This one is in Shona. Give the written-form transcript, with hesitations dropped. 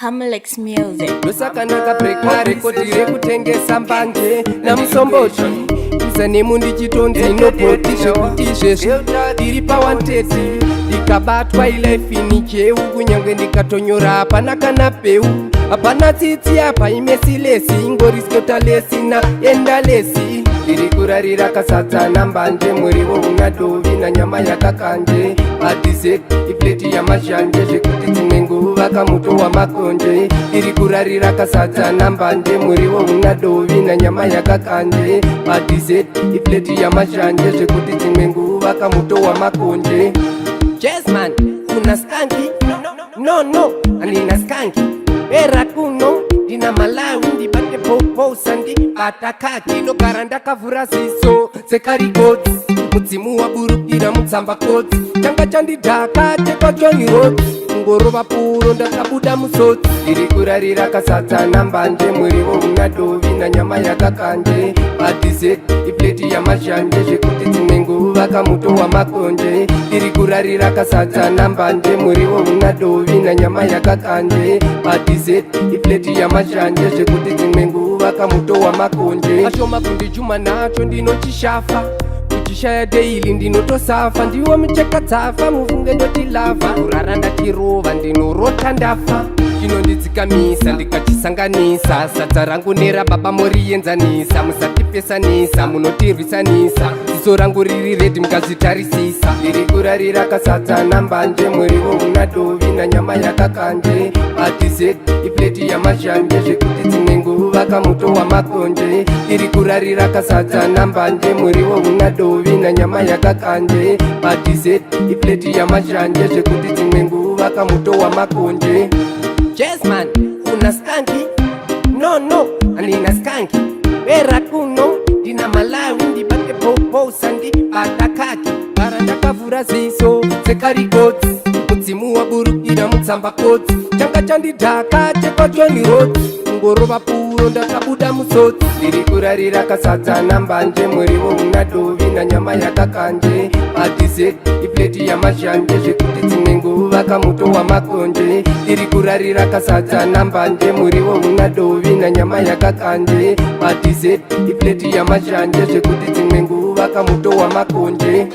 Hamlex Music. Ndosakanaka breka rekodi rekutengesa mbanje namusomboti kuza nemu ndichitonzi nobhoti zvekuti izvezvi ndiri pa130 ndikabatwa ilife ini cheu kunyange ndikatonyora hapana kana peu, hapana tsitsi apa, imerciless, ingori skelterless na endless. Ndiri kurarira kasadza nambanje, muriwo una dovi nanyama yakakanje. Padessert iplate yamazhanje, zvekuti dzimwe nguva kamuto wamakonje. Ndiri kurarira kasadza nambanje, muriwo una dovi nanyama yakakanje. Padessert iplate yamazhanje, zvekuti dzimwe nguva kamuto wamakonje. Jazzman, una skanki? No, andina skanki. Era kuno ndina Malawi, ndibate poposa, ndibata kaki, ndogara ndakavhura ziso sekarikotsi. Mudzimu waburukira mutsamba kotsi, changa chandidhaka chekwachoni rotsi, ngorova puro ndakabuda musotsi. Ndiri kurarira kasadza nambanje, muriwo una dovi nanyama yakakanje. Padessert iplate yamazhanje, zvekuti dzimwe nguva kamuto wamakonje. Ndiri kurarira kasadza nambanje, muriwo una dovi nanyama yakakanje. Padessert iplate yamazhanje, zvekuti dzimwe nguva kamuto wamakonje. Ashoma kundijuma nacho ndinochishafa, kuchishaya daily ndinotosafa. Ndiwo micheka dzafa, mufunge ndotilava, kurara ndachirova, ndinorota ndafa. Chinondidzikamisa ndikachisanganisa sadza rangu nerababa, morienzanisa, musatipesanisa, munotirwisanisa. Ziso rangu riri red mukazvitarisisa. Ndiri kurarira kasadza nambanje, muriwo una dovi nanyama yakakanje. Padessert iplate yamazhanje, zvekuti dzimwe nguva kamuto wamakonje. Ndiri kurarira kasadza nambanje, muriwo una dovi nanyama yakakanje. Padessert iplate yamazhanje, zvekuti dzimwe nguva kamuto wamakonje. Jazzman, una skanki? No, andina skanki. Era kuno ndina Malawi, ndibate poposa, ndibata kaki, bara ndakavhura ziso sekarikotsi. Mudzimu waburukira mutsamba kotsi, changa chandidhaka chekwachoni rotsi, ngorova puro ndakabuda musotsi. Ndiri kurarira kasadza nambanje, muriwo una dovi nanyama yakakanje. Padessert iplate yamazhanje, zvekuti dzimwe nguva kamuto wamakonje. Ndiri kurarira kasadza nambanje, muriwo una dovi nanyama yakakanje. Padessert iplate yamazhanje, zvekuti dzimwe nguva kamuto wamakonje.